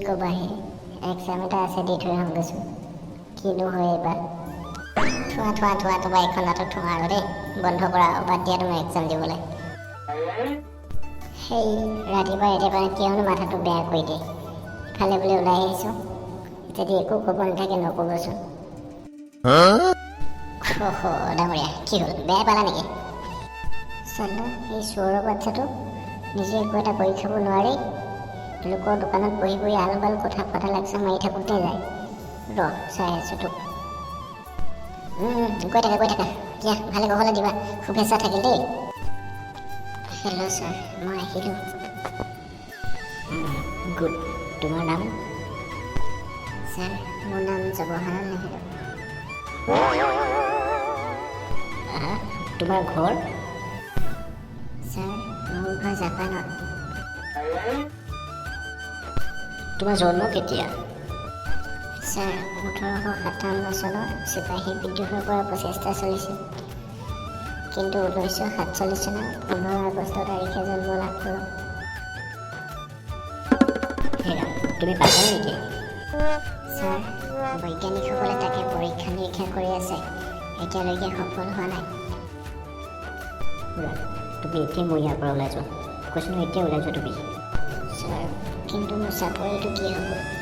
ক'বা হে, এক্সাম এটা আছে, দি থৈ আহোঁগৈচোন। কিনো হয় এইবাৰ। থোৱা থোৱা থোৱা, তোমাৰ এইখন নাটক থোৱা আৰু দেই। বন্ধ কৰা আৰু বাদ দিয়া তোমাৰ এক্সাম দিবলৈ। সেই ৰাতিপুৱা ৰাতিপুৱা কিয়নো মাথাটো বেয়া কৰি দিয়ে। ইফালে বোলে ওলাই আহিছোঁ, যদি একো ক'ব নাথাকে নক'বচোন। অহ ডাঙৰীয়া, কি হ'ল, বেয়া পালা নেকি? চালা এই চোৰৰ বাচ্ছাটো নিজে একো এটা কৰি খাব নোৱাৰি, লোকৰ দোকানত বহি বহি আল বাল কথা পতা লেকচাৰ মাৰি থাকোঁতে যায়। ৰ, চাই আছোঁ তোক। গৈ থাকা, গৈ থাকা। দিয়া, ভালে কুশলে দিবা, শুভেচ্ছা থাকিল দেই। হেল্ল' ছাৰ, মই আহিলোঁ। গুড। তোমাৰ নাম? ছাৰ, মোৰ নাম জৱাহৰলাল নেহেৰু। আহা, তোমাৰ ঘৰ? ছাৰ, মোৰ ঘৰ জাপানত। তোমাৰ জন্ম কেতিয়া? ছাৰ, 1857 চনত চিপাহী বিদ্ৰোহৰ পৰা প্ৰচেষ্টা চলিছিল, কিন্তু 1947 চনৰ 15 আগষ্ট তাৰিখে জন্ম লাভ কৰোঁ। হেৰা, তুমি পাগল নেকি? ছাৰ, বৈজ্ঞানিকসকলে তাকে পৰীক্ষা নিৰীক্ষা কৰি আছে, এতিয়ালৈকে সফল হোৱা নাই। খুৰা, তুমি এতিয়া মোৰ ইয়াৰ পৰা ওলাই যোৱা। কৈছোঁ নহয়, এতিয়া ওলাই যোৱা তুমি। ছাৰ, কিন্তু মোৰ চাকৰিটো কি হ'ব?